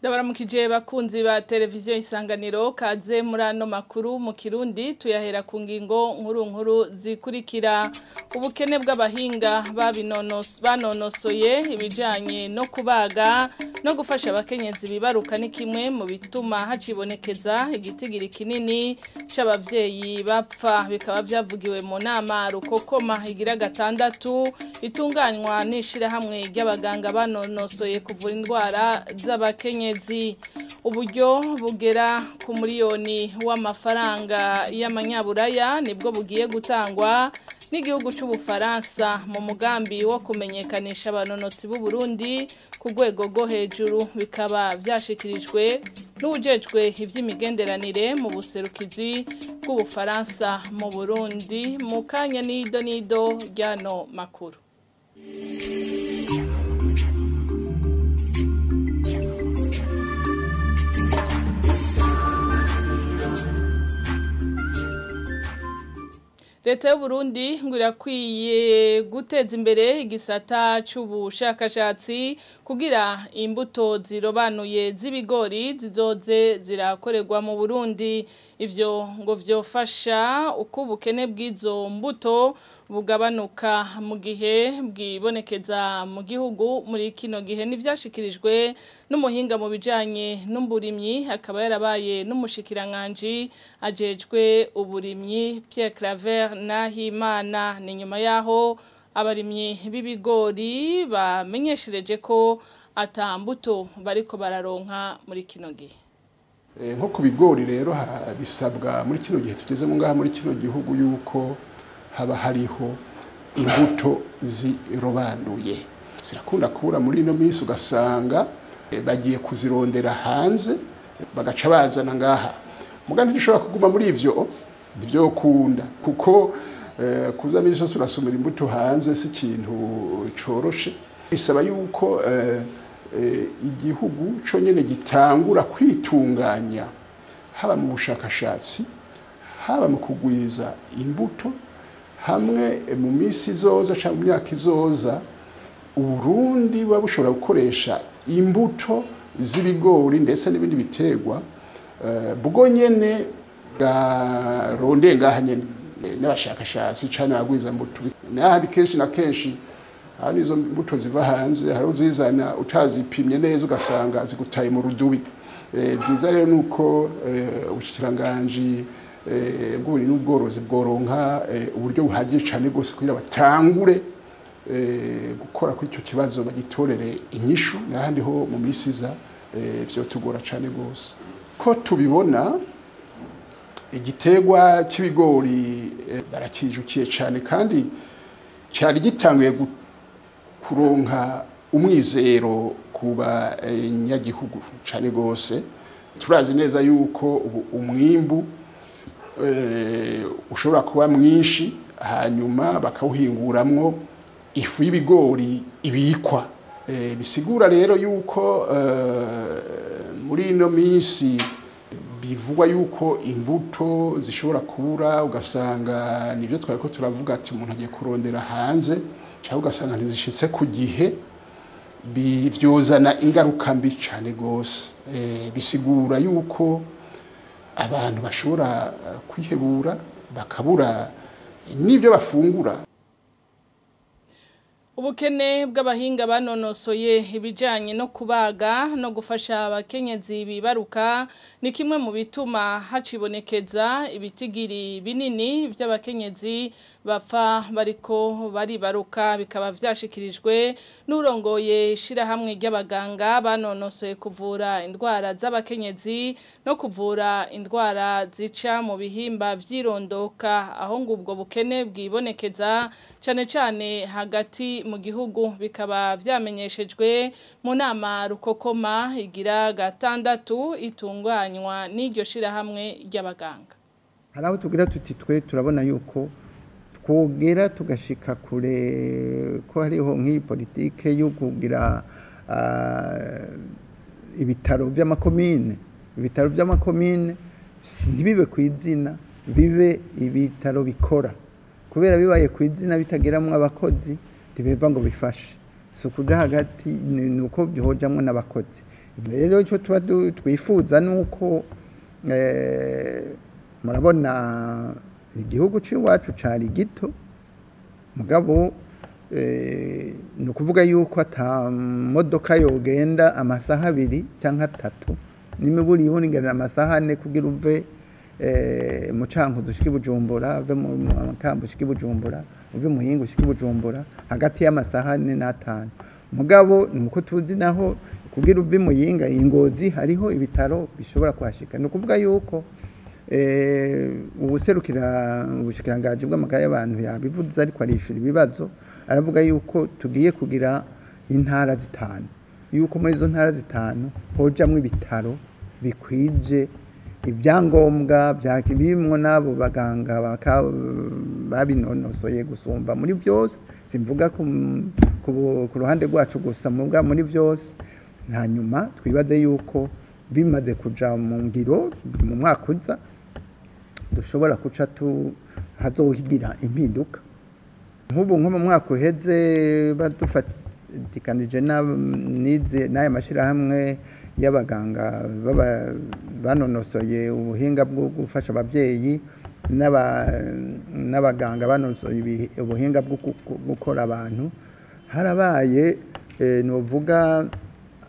Ndabaramukije bakunzi ba televiziyo Isanganiro, kaze muri ano makuru mu Kirundi. Tuyahera ku ngingo nkuru nkuru zikurikira: ubukene bw'abahinga banonosoye ibijanye no kubaga no gufasha abakenyezi bibaruka ni kimwe mu bituma hacibonekeza igitigiri kinini c'abavyeyi bapfa. Bikaba vyavugiwe mu nama rukokoma igira gatandatu itunganywa n'ishirahamwe ry'abaganga banonosoye kuvura indwara z'abakenyezi. Uburyo bugera ku miliyoni w'amafaranga y'amanyaburaya nibwo bugiye gutangwa n'igihugu c'Ubufaransa mu mugambi wo kumenyekanisha abanonotsi b'u Burundi ku rwego rwo hejuru. Bikaba vyashikirijwe n'uwujejwe ivy'imigenderanire mu buserukizi bw'Ubufaransa mu Burundi. Mu kanya nido nido ryano makuru. Leta y'u Burundi ngo irakwiye guteza imbere igisata c'ubushakashatsi kugira imbuto zirobanuye z'ibigori zizoze zirakorerwa mu Burundi. Ivyo ngo vyofasha uko ubukene bw'izo mbuto bugabanuka mu gihe bwibonekeza mu gihugu muri kino gihe. N'ivyashikirijwe n'umuhinga mu bijanye n'uburimyi, akaba yarabaye n'umushikiranganji ajejwe uburimyi, Pierre Claver Nahimana. Ni nyuma yaho abarimyi b'ibigori bamenyeshereje ko ata mbuto bariko bararonka muri kino gihe. Nko ku bigori rero bisabwa muri kino gihe tugezemo ngaha muri kino gihugu yuko haba hariho imbuto zirobanuye. Zirakunda kubura muri ino minsi, ugasanga bagiye kuzirondera hanze bagaca bazana ngaha. Muga ntidushobora kuguma muri ivyo, ntivyokunda, kuko kuza misi yose urasomera imbuto hanze si ikintu coroshe. Bisaba yuko igihugu conyene gitangura kwitunganya, haba mu bushakashatsi, haba mu kugwiza imbuto, hamwe mu minsi izoza cyangwa mu myaka izoza Uburundi buba bushobora gukoresha imbuto z'ibigori ndetse n'ibindi biterwa bwo nyene bwarondeye ngaha nyene n'abashakashatsi canke abagwiza mbuto. N'ahandi kenshi na kenshi hari izo mbuto ziva hanze, hari uzizana utazipimye neza ugasanga zigutaye mu rudubi. Byiza rero nuko ubushikiranganji bw'uburimyi n'ubworozi bworonka uburyo buhagije cane gose kugira batangure gukora kuri ico kibazo, bagitorere inyishu. N'ahandi ho mu minsi iza vyotugora cane gose. Ko tubibona, igiterwa c'ibigori barakijukiye cane, kandi cyari gitanguye kuronka umwizero ku banyagihugu cane gose. Turazi neza yuko ubu umwimbu ushobora kuba mwinshi, hanyuma bakawuhinguramwo ifu y'ibigori ibikwa. Bisigura rero yuko muri ino minsi bivugwa yuko imbuto zishobora kubura, ugasanga nibyo twari ko turavuga ati umuntu agiye kurondera hanze, cyangwa ugasanga ntizishitse ku gihe, bivyozana ingaruka mbi cane gose. Bisigura yuko abantu bashobora kwihebura, bakabura n'ibyo bafungura. Ubukene bw'abahinga banonosoye ibijanye no kubaga no gufasha abakenyezi bibaruka ni kimwe mu bituma hacibonekeza ibitigiri binini by'abakenyezi bapfa bariko baribaruka. Bikaba vyashikirijwe n'urongoye ishirahamwe ry'abaganga banonosoye kuvura indwara z'abakenyezi no kuvura indwara zica mu bihimba vy'irondoka, aho ngo ubwo bukene bwibonekeza cane cane hagati mu gihugu. Bikaba vyamenyeshejwe mu nama rukokoma igira gatandatu itunganywa n'iryo shirahamwe ry'abaganga. Hari aho tugira tuti twe turabona yuko twogera tugashika kure, ko hariho nk'iyi politike yo kugira ibitaro by'amakomine. Ibitaro by'amakomine ntibibe ku izina, bibe ibitaro bikora, kubera bibaye ku izina bitageramwo abakozi ntibeva ngo bifashe. Si ukuja hagati, ni uko bihojamwo n'abakozi. Rero ico tuba twifuza nuko murabona igihugu c'iwacu cari gito, mugabo ni ukuvuga yuko ata modoka yogenda amasaha 2 canke 3 n'imiburi iboningana amasaha 4 kugira uve mu Cankuzo ushike Bujumbura, uve mu Makamba ushike Bujumbura, uve Muhinga ushike Bujumbura, hagati y'amasaha 4 na 5. Mugabo nuko tuzi naho kugira uve Muyinga Ingozi hariho ibitaro bishobora kuhashika. Ni ukuvuga yuko ubuserukira ubushikirangaje bw'amagara y'abantu yabivuze ariko arishura ibibazo, aravuga yuko tugiye kugira intara 5, yuko muri izo ntara 5 hojamwo ibitaro bikwije ibyangombwa bimwo n'abo baganga babinonosoye gusumba muri byose. Simvuga ku ruhande rwacu gusa, muvuga muri byose. Hanyuma twibaze yuko bimaze kuja mu ngiro mu mwaka uza dushobora kuca hazohigira impinduka. Nk'ubu nko mu mwaka uheze badufatikanije n'aya mashirahamwe y'abaganga banonosoye ubuhinga bwo gufasha ababyeyi n'abaganga banonosoye ubuhinga bwo gukora abantu, harabaye novuga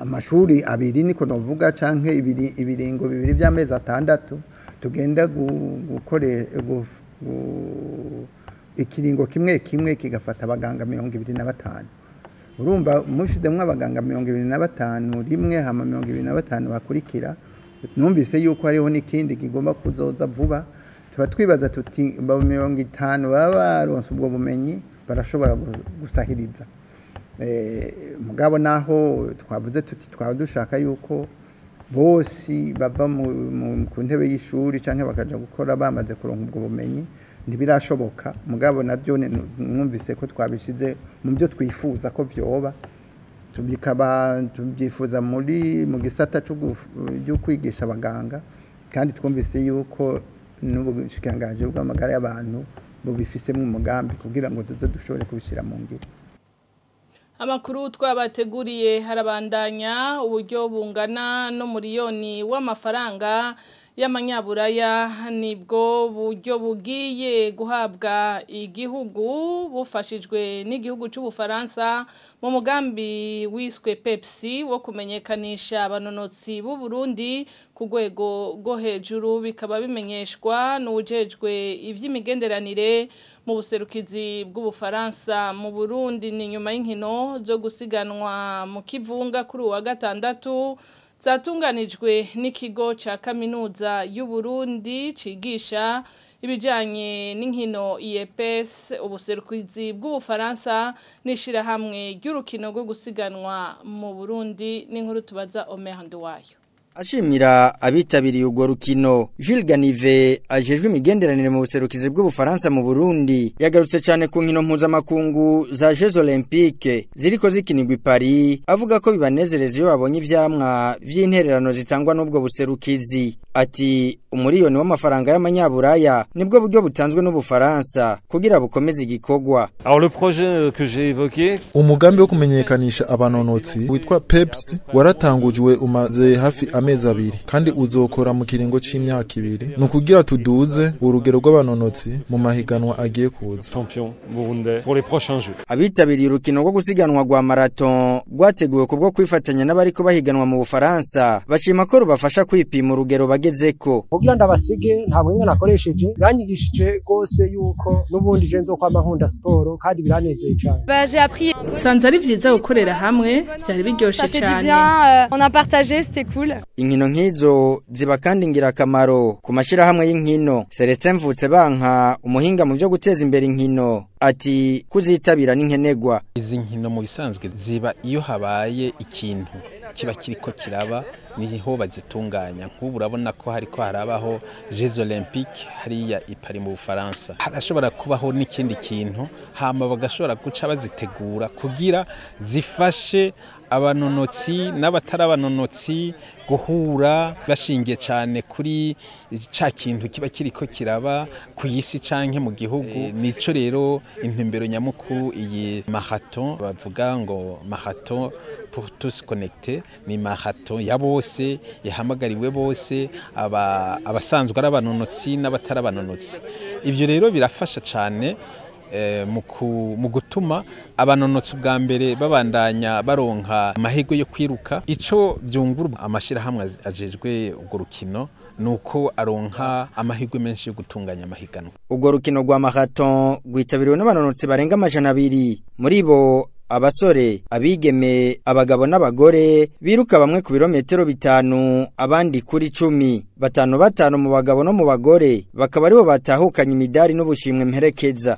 amashuri 2 niko novuga canke ibiringo 2 by'amezi 6 tugenda gukore ikiringo kimwe kimwe kigafata abaganga 25. Urumva mushizemwo abaganga 25 rimwe hama 25 bakurikira. Numvise yuko hariho n'ikindi kigomba kuzoza vuba. Tuba twibaza tuti 50 baba baronse ubwo bumenyi barashobora gusahiriza. Mugabo naho twavuze tuti twaba dushaka yuko bose bava ku ntebe y'ishuri canke bakaja gukora bamaze kuronka ubwo bumenyi, ntibirashoboka. Mugabo navyo mwumvise ko twabishize mu byo twifuza ko vyoba, tubikaba tubyifuza muri mu gisata cyo kwigisha abaganga, kandi twumvise yuko n'ubushikiranganji bw'amagara y'abantu bubifisemo umugambi kugira ngo tuze dushobore kubishira mu ngiro. Amakuru twabateguriye harabandanya. Uburyo bungana no miliyoni w'amafaranga y'amanyaburaya nibwo buryo bugiye guhabwa igihugu bufashijwe n'igihugu cy'Ubufaransa mu mugambi wiswe Pepsi wo kumenyekanisha abanonotsi b'u Burundi ku rwego rwo hejuru, bikaba bimenyeshwa n'ujejwe ivy'imigenderanire mu buserukizi bw'Ubufaransa mu Burundi. Ni nyuma y'inkino zo gusiganwa mu kivunga kuri uwa gatandatu zatunganijwe n'ikigo ca kaminuza y'u Burundi cigisha ibijanye n'inkino IEPS, ubuserukizi bw'Ubufaransa n'ishirahamwe ry'urukino rwo gusiganwa mu Burundi. N'inkuru tubaza Omer Nduwayo. Ashimira abitabiriye urwo rukino, Jules Ganive ajejwe imigenderanire mu buserukizi bw'Ubufaransa mu Burundi yagarutse cyane ku nkino mpuzamakungu za Jeux Olympiques ziriko zikinirwa i Paris, avuga ko bibanezereza iyo babonye ivyamwa vy'intererano zitangwa n'ubwo buserukizi. Ati umuriyoni w'amafaranga y'amanyaburaya nibwo buryo butanzwe n'Ubufaransa kugira bukomeze igikorwa. Alors le projet que j'ai évoqué, umugambi wo kumenyekanisha abanonotsi witwa Pepsi waratangujwe umaze hafi amezi 2 kandi uzokora mu kiringo c'imyaka 2, ni ukugira tuduze urugero rw'abanonotsi mu mahiganwa agiye kuza. Champion burundais pour les prochains jeux. Abitabiriye urukino rwo gusiganwa rwa marathon rwateguwe kubwo kwifatanya n'abariko bahiganwa mu Bufaransa bashima ko rubafasha kwipima urugero bagezeko. Kugira ndabasige nta buhinga nakoresheje, biranyigishije gose yuko n'ubundi je nzokwama nkunda siporo kandi biranezeye cyane. J'ai appris. Sanze ari vyiza gukorera hamwe, byari biryoshe cyane. On a partagé, c'était cool. Inkino nk'izo ziba kandi ingirakamaro ku mashirahamwe y'inkino. Celestin Mvutsebanka, umuhinga mu byo guteza imbere inkino, ati kuzitabira n'inkenegwa. Izi nkino mu bisanzwe ziba iyo habaye ikintu kiba kiriko kiraba niho bazitunganya. Nk'ubu urabona ko hariko harabaho Jeux Olympiques hariya i Paris mu Bufaransa, harashobora kubaho n'ikindi kintu hama bagashobora guca bazitegura kugira zifashe Abanonotsi n'abatarabanonotsi guhura bashingiye cyane kuri ca kintu kiba kiriko kiraba ku isi canke mu gihugu. Nico rero intumbero nyamukuru iyi marathon bavuga ngo marathon pour tous connectés, ni marathon ya bose, yahamagariwe bose, abasanzwe ari abanonotsi n'abatarabanonotsi. Ivyo rero birafasha cyane mu gutuma abanonotsi ubwa mbere babandanya baronka amahirwe yo kwiruka. Ico byungura amashirahamwe ajejwe urwo rukino nuko aronka amahirwe menshi yo gutunganya amahiganwa. Urwo rukino rwa marathon rwitabiriwe n'abanonotsi barenga 200, muri bo abasore, abigeme, abagabo n'abagore biruka bamwe ku birometero 5 abandi kuri 10, batanu batanu mu bagabo no mu bagore, bakaba aribo batahukanye imidari n'ubushimwe mperekeza.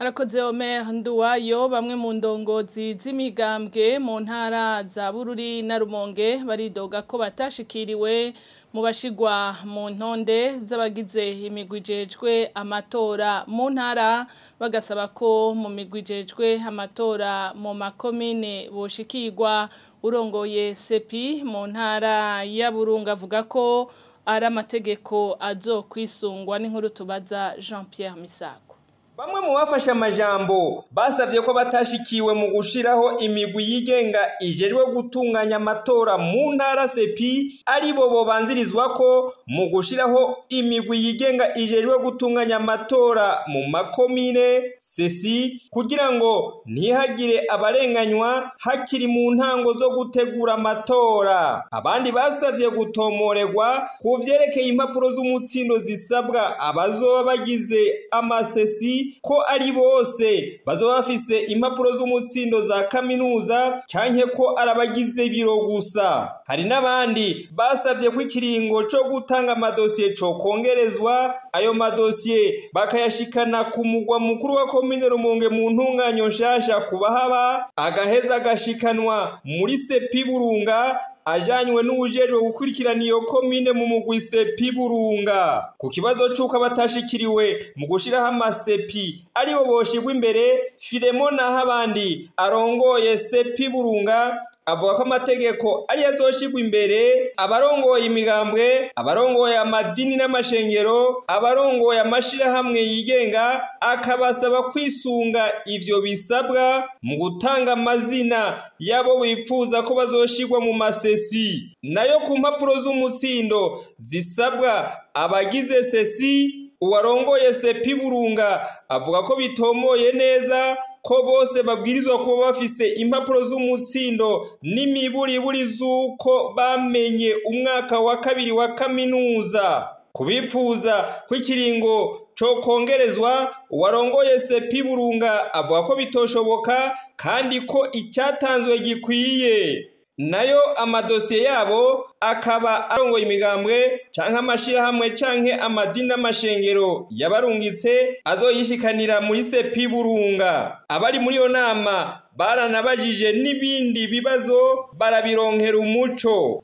Arakoze Omer Nduwayo. Bamwe mu ndongozi z'imigambwe mu ntara za Bururi na Rumonge baridoga ko batashikiriwe mu bashigwa mu ntonde z'abagize imigwi ijejwe amatora mu ntara, bagasaba ko mu migwi ijejwe amatora mu makomine boshikirwa. Urongoye Sepi mu ntara ya Burunga avuga ko ari amategeko azokwisungwa. N'inkuru tubaza Jean Pierre Misago. Bamwe mu bafashe amajambo basavye ko batashikiwe mu gushiraho imigwi yigenga ijejwe gutunganya amatora mu ntara Sepi, ari bo bobanzirizwa ko mu gushiraho imigwi yigenga ijejwe gutunganya amatora mu makomine Sesi, kugira ngo ntihagire abarenganywa hakiri mu ntango zo gutegura amatora. Abandi basavye gutomoregwa ku vyerekeye impapuro z'umutsindo zisabwa abazoba bagize amasesi, ko ari bose bazoba bafise impapuro z'umutsindo za kaminuza canke ko arabagize biro gusa. Hari n'abandi basavye ko ikiringo co gutanga amadosiye co kongerezwa, ayo madosiye bakayashikana ku mugwa mukuru wa komine Rumonge mu ntunganyo nshasha kubahaba, agaheza agashikanwa muri Sepi Burunga ajanywe n'uwujejwe gukurikirana iyo komine mu mugwi Sepi Burunga. Ku kibazo c'uko abatashikiriwe mu gushiraho amasepi aribo boshigwa imbere, Filemon Nahabandi arongoye Sepi Burunga avuga ko amategeko ari azoshigwa imbere abarongoye imigambwe, abarongoye amadini n'amashengero, abarongoye amashirahamwe yigenga, akabasaba kwisunga ivyo bisabwa mu gutanga amazina yabo bipfuza ko bazoshigwa mu masesi. Nayo ku mpapuro z'umutsindo zisabwa abagize sesi, uwarongoye Sepi Burunga avuga ko bitomoye neza ko bose babwirizwa kuba bafise impapuro z'umutsindo n'imiburiburi z'uko bamenye umwaka wa kabiri wa kaminuza. Kubipfuza kw'ikiringo co kongerezwa, uwarongoye Sepi Burunga avuga ko bitoshoboka kandi ko icyatanzwe gikwiye. Nayo amadosiye yabo akaba arongoye imigambwe canke amashirahamwe canke amadini n'amashengero yabarungitse azoyishikanira muri Sepi Burunga. Abari muri iyo nama baranabajije n'ibindi bibazo barabironkera umuco.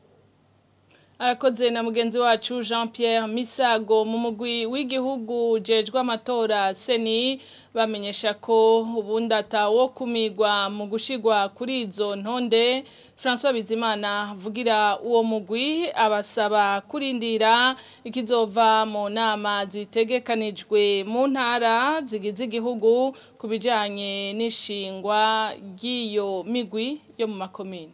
Arakoze na mugenzi wacu Jean Pierre Misago. Mu mugwi w'igihugu jejwe amatora Seni bamenyesha ko ubundi atawo kumigwa mu gushigwa kuri izo ntonde. François Bizimana vugira uwo mugwi abasaba kurindira ikizova mu nama zitegekanijwe mu ntara zigize igihugu kubijanye n'ishingwa ry'iyo migwi yo mu makomine.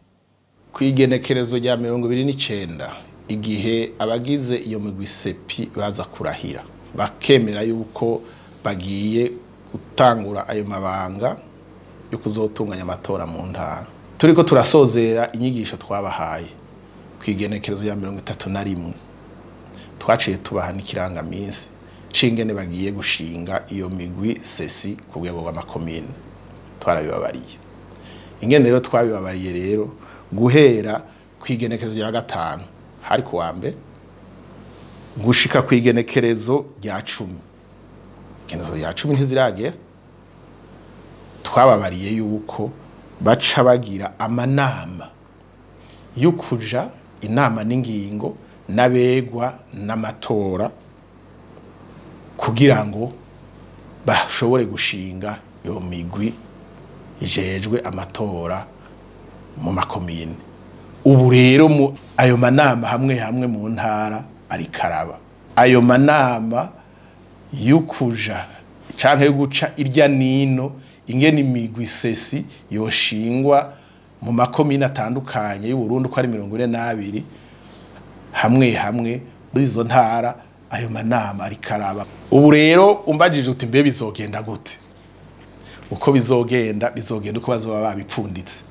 Kwigenekerezo rya 29 igihe abagize iyo migwi Sepi baza kurahira bakemera yuko bagiye gutangura ayo mabanga yo kuzotunganya amatora mu ntara, turiko turasozera inyigisho twabahaye kwigenekerezo ya 31 twaciye tubaha n'ikirangaminsi cingene bagiye gushinga iyo migwi Sesi ku rwego rw'amakomine. Twarabibabariye ingene rero twabibabariye rero guhera kwigenekerezo ya 5 hari kuwa mbere gushika kwigenekerezo rya 10. Igenekerezo rya 10 ntiziragera, twababariye yuko baca bagira amanama yo kuja inama n'ingingo n'abegwa n'amatora kugira ngo bashobore gushinga iyo migwi ijejwe amatora Mu makomine ubu rero mu ayo manama hamwe hamwe mu ntara arikaraba ayo manama y'ukuja canke yo guca irya nino ingene imigwi sesi yoshingwa mu makomine atandukanye y'u Burundi uko ari 42 hamwe hamwe muri izo ntara, ayo manama arikaraba. Ubu rero umbajije uti mbe bizogenda gute, uko bizogenda bizogenda uko bazoba babipfunditse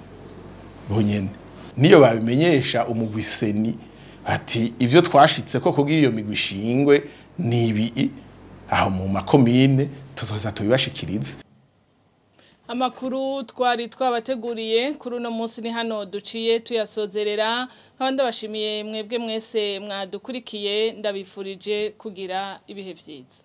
bonyene, niyo babimenyesha umugwi seni ati ivyo twashitse ko kugira iyo migwi ishingwe nibi aho mu makomine, tuzoza tubibashikirize. Amakuru twari twabateguriye kuri uno munsi ni hano duciye tuyasozerera. Nkaba ndabashimiye mwebwe mwese mwadukurikiye, ndabifurije kugira ibihe vyiza.